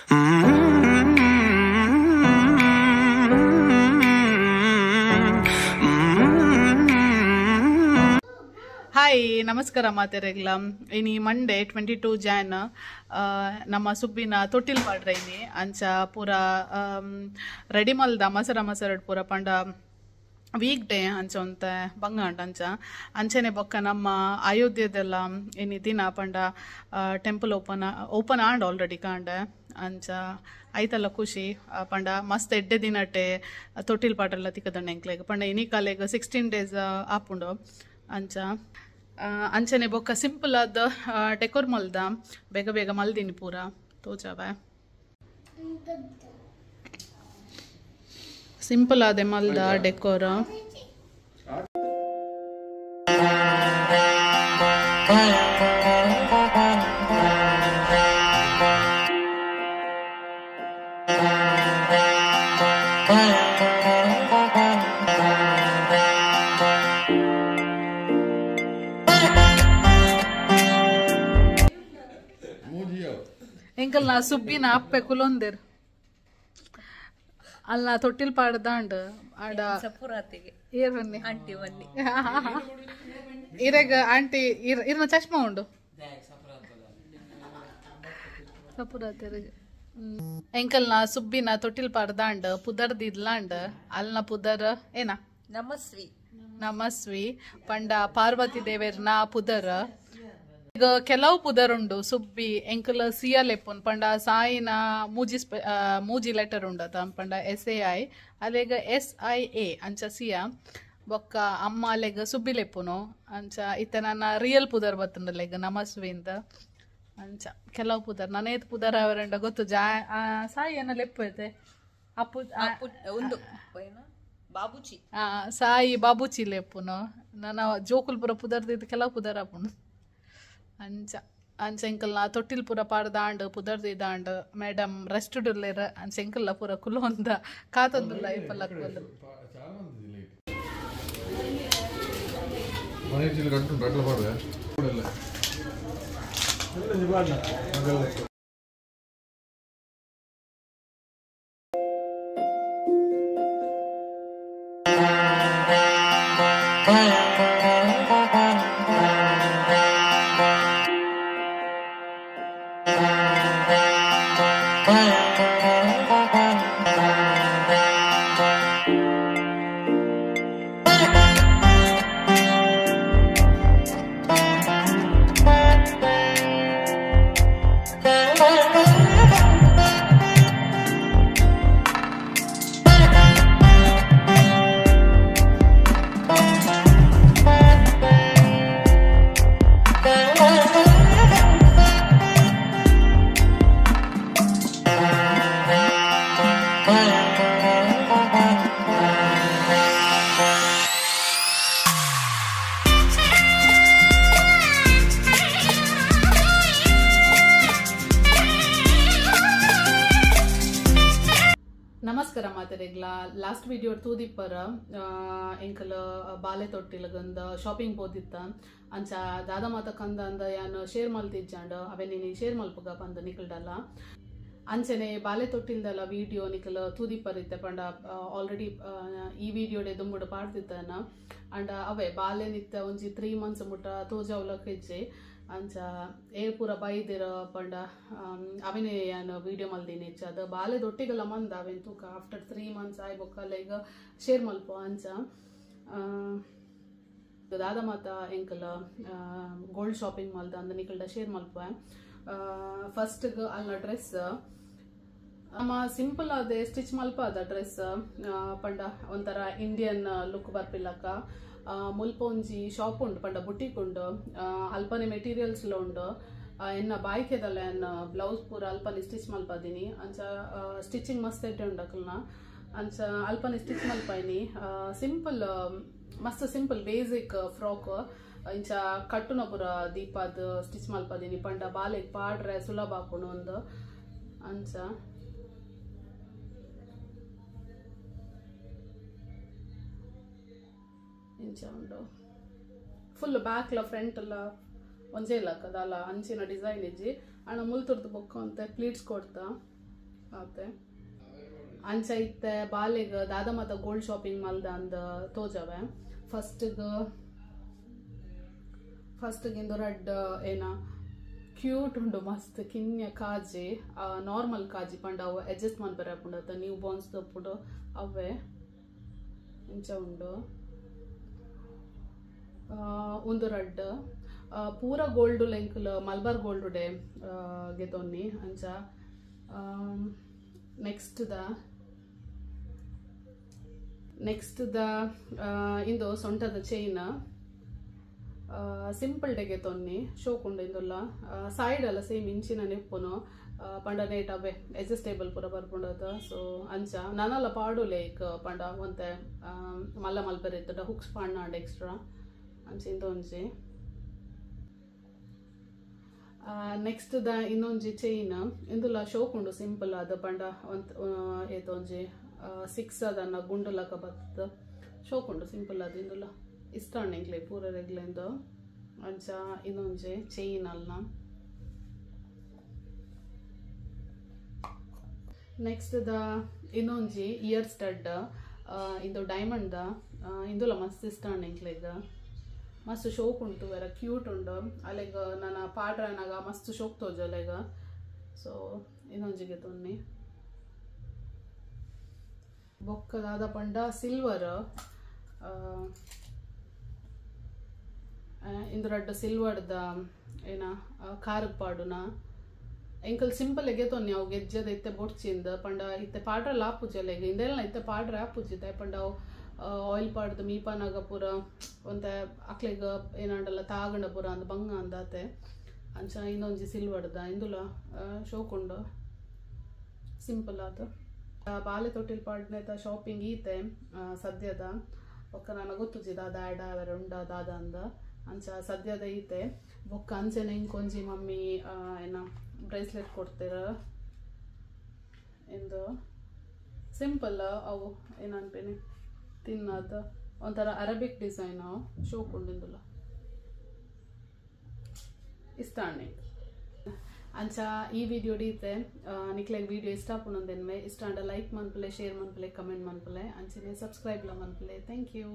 Hi ನಮಸ್ಕಾರ ಮಾತೆರೆಗ್ಲ. ಇನಿ Monday 22 John ನಮ್ಮ ಸುಬ್ಬಿನ ತೊಟ್ಟಿಲ್ ಪಾಡ್ರೆ ಇನಿ ಅಂಚ ಪೂರ ರೆಡಿ ಮಲ್ದ ಮಸರ ಮಸರಡ್ ಪೂರ ಪಂಡ ವೀಕ್ ಡೇ ಅಂಚ ಒಂತ ಬಂಗಾಂಡ್ ಅಂಚ ಅಂಚನೆ ಬೊಕ್ಕ ನಮ್ಮ ಅಯೋಧ್ಯೆದೆಲ್ಲ ಇನಿ ದಿನ ಪಂಡ ಟೆಂಪಲ್ ಓಪನ್ ಆಂಡ್ ಆಲ್ರೆಡಿ ಕಾಂಡ ಅಂಚ ಐತಲ್ಲ ಖುಷಿ ಪಂಡ ಮಸ್ತ್ ಎಡ್ಡೆ ದಿನಟೆ ತೊಟ್ಟಿಲ್ ಪಾಡ್ರೆಲ್ಲ ತಿಕ್ಕದಂಡ ಎಂಕ್ಲೆಗ್ ಪಂಡ ಇನಿ ಕಾಲೆಗ್ 16 ಡೇಸ್ ಆಪುಂಡು ಅಂಚ ಅಂಚನೆ ಬೊಕ್ಕ ಸಿಂಪಲ್ ಆದ ಡೆಕೋರ್ ಮಲ್ದ ಬೇಗ ಬೇಗ ಮಲ್ದಿನಿ ಪೂರ ತೋಜಾವ ಸಿಂಪಲ್ ಆದ ಮಲ್ದ ಡೆಕೋರ್. ಎಂಕಲ್ ನಾ ಸುಬ್ಬಿನ ಅಪ್ಪೆ ಕುಲೊಂದಿರ್ ಅಲ್ಲ ತೊಟ್ಟಿಲ್ ಪಾಡ್ದಾಂಡ್ ಆಡ ಏರ್ ಬನ್ನಿ ಆಂಟಿ ಬನ್ನಿ ಇರೆಗ ಆಂಟಿ ಇರ್ನ ಚಶ್ಮಾ ಉಂಡು ಸಪುರಾತಿಗೆ. ಎಂಕಲ್ ನಾ ಸುಬ್ಬಿನ ತೊಟ್ಟಿಲ್ ಪಾಡ್ದಾಂಡ್ ಪುದರ್ ದಿದ್ಲಾಂಡ್ ಅಲ್ನ ಪುದರ್ ಏನ ನಮಸ್ವಿ ನಮಸ್ವಿ ಪಂಡ ಪಾರ್ವತಿ ದೇವೇರ್ನ ಪುದರ್. ಈಗ ಕೆಲವು ಪುದರ್ ಉಂಡು ಸುಬ್ಬಿ ಎಂಕಲ್ ಸಿಯಾ ಲೆಪ್ಪುನ್ ಪಂಡ ಸಾಯಿನ ಮೂಜಿ ಮೂಜಿ ಲೆಟರ್ ಉಂಡತ ಪಂಡ SAI ಅಲೆಗ SIA ಅಂಚ ಸಿಯಾ ಬೊಕ್ಕ ಅಮ್ಮ ಅಲೆಗ ಸುಬ್ಬಿ ಲೆಪ್ಪುನು ಅಂಚ ಇತ್ತ ನನ್ನ ರಿಯಲ್ ಪುದರ್ ಬತ್ತಂಡಲೆಗ ನಮಸ್ವಿಂದ ಅಂಚ ಕೆಲವು ಪುದರ್ ನನೇತ್ ಪುದರ್ ಅವರಂಡ ಗೊತ್ತು ಜಾ ಸಾಯಿ ಏನ ಲೆಪ್ಪು ಐತೆ ಅಪ್ಪು ಉಂದು ಬಾಬುಚಿ ಸಾಯಿ ಬಾಬುಚಿ ಲೆಪ್ಪುನು ನನ್ನ ಜೋಕುಲ್ ಪುರ ಪುದರ್ದಿದ್ದು ಕೆಲವು ಪುದರ್ ಆಪುಂಡು ಅಂಚ ಅಂಚ ಎಂಕಲ್ನ ತೊಟ್ಟಿಲ್ ಪೂರ ಪಾಡ್ದಾಂಡ್ ಪುದರ್ದಿದಾಂಡ್ ಮೇಡಮ್ ರೆಸ್ಟ್ ಉಲ್ಲೇರ ಅಂಚ ಎಂಕಲ್ಲ ಪೂರ ಕುಲೊಂದ ಕಾತೊಂದುಲ್ಲ ಇಪ್ಪಲ್ಲ ಕುಲು. ನಮಸ್ಕಾರ ಮಾತೆರೆಗ್ಲ. ಲಾಸ್ಟ್ ವಿಡಿಯೋ ತೂದಿಪ್ಪರ ಎಂಕಲ್ ಬಾಲೆ ತೊಟ್ಟಿಲಗಂದ ಶಾಪಿಂಗ್ ಪೋದಿತ್ತ ಅಂಚ ದಾದ ಮಾತ ಕಂದ ಅಂದ ಯಾನ್ ಶೇರ್ ಮಲ್ತಿಜ್ಜಾಂಡ್ ಅವೆ ನೀನು ಶೇರ್ ಮಲ್ಪುಗ ಪಂದ್ ನಿಕಲ್ಡಲ್ಲ. ಅಂಚನೆ ಬಾಲೆ ತೊಟ್ಟಿಲ್ದಲ್ಲ ವಿಡಿಯೋ ನಿಕಲ್ ತೂದಿಪ್ಪರ್ ಇತ್ತೆ ಪಂಡ ಆಲ್ರೆಡಿ ಈ ವಿಡಿಯೋಡೆ ದುಂಬುಡು ಪಾಡ್ದಿತ್ತಾನ ಅಂಡ ಅವೇ ಬಾಲೆ ನಿತ್ತ ಒಂಜಿ 3 ಮಂತ್ಸ್ ಮುಟ್ಟ ತೋಜಾವ್ಲಕ್ ಇಜ್ಜೆ ಅಂಚ ಏರ್ ಪೂರ ಬೈದಿರ ಪಂಡ ಅವೇನೇ ಯಾನ್ ವಿಡಿಯೋ ಮಲ್ದಿನಿ ಹೆಚ್ಚ ಅದು ಬಾಲೆ ದೊಟ್ಟಿಗೆಲ್ಲ ಮಂದ ಅವೇನು ತೂಕ ಆಫ್ಟರ್ 3 ಮಂತ್ಸ್ ಆಯ್ ಬೊಕ್ಕ ಈಗ ಶೇರ್ ಮಲ್ಪ ಅಂಚ ದಾದ ಮಾತ ಎಂಕಲ್ ಗೋಲ್ಡ್ ಶಾಪಿಂಗ್ ಮಲ್ದ ಅಂದ ನಿಕಲ್ಡ ಶೇರ್ ಮಲ್ಪ. ಫಸ್ಟ್ಗೆ ಅಲ್ನ ಡ್ರೆಸ್ ನಮ್ಮ ಸಿಂಪಲ್ ಆದ ಸ್ಟಿಚ್ ಮಲ್ಪ ಅದ ಡ್ರೆಸ್ ಪಂಡ ಒಂಥರ ಇಂಡಿಯನ್ ಲುಕ್ ಬರ್ಪಿಲ್ಲಕ್ಕ. ಮುಲ್ಪ ಒಂಜಿ ಶಾಪ್ ಉಂಡು ಪಂಡ ಬುಟೀಕ್ ಉಂಡು ಅಲ್ಪನೆ ಮೆಟೀರಿಯಲ್ಸ್ ಎಲ್ಲ ಉಂಡು ಎನ್ನ ಬಾಯ್ಕೆದಲ್ಲ ಎನ್ನ ಬ್ಲೌಸ್ ಪೂರ ಅಲ್ಪನೆ ಸ್ಟಿಚ್ ಮಲ್ಪದೀನಿ ಅಂಚ ಸ್ಟಿಚಿಂಗ್ ಮಸ್ತ್ ಎಡ್ಡೆ ಉಂಡು ಅಕಲ್ನ ಅಂಚ ಅಲ್ಪನೆ ಸ್ಟಿಚ್ ಮಲ್ಪಾಯಿನಿ. ಸಿಂಪಲ್ ಮಸ್ತ್ ಸಿಂಪಲ್ ಬೇಸಿಕ್ ಫ್ರಾಕ್ ಇಂಚ ಕಟ್ಟುನ ಪೂರ ದೀಪಾದ ಸ್ಟಿಚ್ ಮಲ್ಪದೀನಿ ಪಂಡ ಬಾಲೆಗ್ ಪಾಡ್ರೆ ಸುಲಭ ಆಪುಂಡು ಒಂದು ಅಂಚ. ಇಂಚ ಉಂಡು ಫುಲ್ ಬ್ಯಾಕ್ಲ ಫ್ರಂಟ್ ಎಲ್ಲ ಒಂಜೇ ಇಲ್ಲಕ್ಕದಲ್ಲ ಅಂಚಿನ ಡಿಸೈನ್ ಇಜ್ಜಿ ಅಣ್ಣ ಮುಲ್ತುರ್ದು ಬೊಕ್ಕ ಅಂತ ಪ್ಲೀಟ್ಸ್ ಕೊಡ್ತಾ. ಆತೆ ಅಂಚ ಇತ್ತೆ ಬಾಲೆಗ್ ದಾದ ಮಾತ ಗೋಲ್ಡ್ ಶಾಪಿಂಗ್ ಮಲ್ದ ಅಂದ್ ತೋಜವೆ. ಫಸ್ಟ್ ಇಂದು ರಡ್ಡ್ ಏನ ಕ್ಯೂಟ್ ಉಂಡು ಮಸ್ತ್ ಕಿನ್ಯ ಕಾಜಿ, ನಾರ್ಮಲ್ ಕಾಜಿ ಪಂಡ ಅವು ಅಡ್ಜಸ್ಟ್ ಮನ್ಪೆರೆ ಆಪುಂಡು ಅತ್ತ ನ್ಯೂ ಬಾರ್ನ್ಸ್ ದಪ್ಪುಡು ಅವೇ ಇಂಚ ಉಂಡು. ಉಂದು ರಡ್ಡ್ ಪೂರ ಗೋಲ್ಡ್ ಲೆಂಕುಲು ಮಲ್ಬಾರ್ ಗೋಲ್ಡ್ ಡೇ ಗೆತೊನ್ನಿ. ಅಂಚ ನೆಕ್ಸ್ಟ್ ದ ಇಂದು ಸೊಂಟದ ಚೈನ್ ಸಿಂಪಲ್ ಡೆಗೆ ತೊನ್ನಿ ಶೋಕುಂಡು. ಇಂದುಲ್ಲ ಸೈಡ್ ಅಲ್ಲ ಸೇಮ್ ಇಂಚಿನ ನಿಪ್ಪುನು ಪಂಡ ನೇಟ್ ಅವೇ ಅಡ್ಜಸ್ಟೇಬಲ್ ಪೂರ ಬರ್ಪುಂಡದ. ಸೊ ಅಂಚ ನನಲ ಪಾಡು ಲೇಕ್ ಪಂಡ ಒಂತೆ ಮಲ್ಲ ಮಲ್ಪೆರೆ ಇತ್ತುಂಡ ಹುಕ್ಸ್ ಪಾಡ್ನಾಂಡ ಎಕ್ಸ್ಟ್ರಾ. ಅಂಚ ಇಂದೊಂಜಿ ನೆಕ್ಸ್ಟ್ ದ ಇನ್ನೊಂಜಿ ಚೈನ್ ಇಂದುಲ ಶೋಕುಂಡು ಸಿಂಪಲ್ ಆದ ಪಂಡ ಒಂತ ಏತೊಂಜಿ 6 ಅದನ್ನ ಗುಂಡುಲಕ ಬತ್ತದ ಶೋಕುಂಡು ಸಿಂಪಲ್ ಆದ ಇಂದುಲ ಇಷ್ಟ ಎಂಕ್ಲೆ ಪೂರ ರೆಗ್ಲೆಂದು. ಅಂಚ ಇನ್ನೊಂಜಿ ಚೈನ್ ಅಲ್ಲ. ನೆಕ್ಸ್ಟ್ ದ ಇನ್ನೊಂಜಿ ಇಯರ್ ಸ್ಟಡ್ ಇಂದು ಡೈಮಂಡ್ ದ ಇಂದುಲ ಮಸ್ತ್ ಇಷ್ಟ ಎಂಕ್ಲೆಗ್ ಮಸ್ತ್ ಶೋಕ್ ಉಂಟು ವೆರ ಕ್ಯೂಟ್ ಉಂಡು. ಅಲೆಗ್ ನನ್ನ ಪಾಡ್ರನಾಗ ಮಸ್ತ್ ಶೋಕ್ ತೋಜ ಅಲೆಗ್. ಸೊ ಇನ್ನೊಂಜಿಗೆ ತೊನ್ನಿ. ಬೊಕ್ಕದಾದ ಪಂಡ ಸಿಲ್ವರ್ ಇಂದು ರಡ್ಡ್ ಸಿಲ್ವರ್ದ ಏನ ಕಾರಗ್ ಪಾಡುನ ಎಂಕಲ್ ಸಿಂಪಲ್ ಗೆತೊನ್ನಿ ಅವು ಗೆಜ್ಜದ ಇತ್ತೆ ಬೊಡ್ಚಿಂದ ಪಂಡ ಇತ್ತೆ ಪಾಡ್ರಲ ಆಪುಜಿ ಅಲೆಗ್ ಇಂದೆಲ್ಲ ಇತ್ತೆ ಪಾಡ್ರೆ ಆಪುಜಿ ಪಂಡ ಅವು ಆಯಿಲ್ ಪಾಡ್ದು ಮೀಪಾನಾಗ ಪೂರ ಒಂತೆ ಅಕ್ಲೆಗ್ ಏನಾಂಡಲ ತಾಗಂಡ ಪೂರ ಅಂದ್ ಬಂಗ ಅಂದಾತೆ. ಅಂಚ ಇನ್ನೊಂಜಿ ಸಿಲ್ವರ್ದ ಇಂದುಲ ಶೋಕುಂಡು ಸಿಂಪಲ್ ಆದ. ಬಾಲೆ ತೊಟ್ಟಿಲ್ ಪಾಡ್ನೆತ ಶಾಪಿಂಗ್ ಈತೆ ಸದ್ಯದ ಬೊಕ್ಕ ನಾನು ಗೊತ್ತುಜಿ ದಾದ ಆ್ಯಡ್ ಅವರ ಉಂಡ ದಾದ ಅಂದ. ಅಂಚ ಸದ್ಯದ ಈತೆ ಬೊಕ್ಕ ಅಂಚೆನೆ ಇಂಕೊಂಜಿ ಮಮ್ಮಿ ಏನ ಬ್ರೇಸ್ಲೆಟ್ ಕೊಡ್ತೀರ ಇಂದು ಸಿಂಪಲ್ ಅವು ಏನನ್ಪೇನೆ ತಿನ್ನದ ಒಂಥರ ಅರಬಿಕ್ ಡಿಸೈನ್ ಶೋಕ್ ಉಂಡಿಂದುಲ ಇಷ್ಟ ಅಣ್ಣೆ. ಅಂಚ ಈ ವಿಡಿಯೋ ಡೀತೆ ನಿಕ್ಲೆಗ್ ವಿಡಿಯೋ ಇಷ್ಟ ಆಪುಂಡು ಇಷ್ಟ ಅಂಡ ಲೈಕ್ ಮನ್ಪುಲೆ, ಶೇರ್ ಮನ್ಪುಲೆ, ಕಮೆಂಟ್ ಮನ್ಪುಲೆ, ಅಂಚನೆ ಸಬ್ಸ್ಕ್ರೈಬ್ ಲ ಮನ್ಪುಲೆ. Thank you.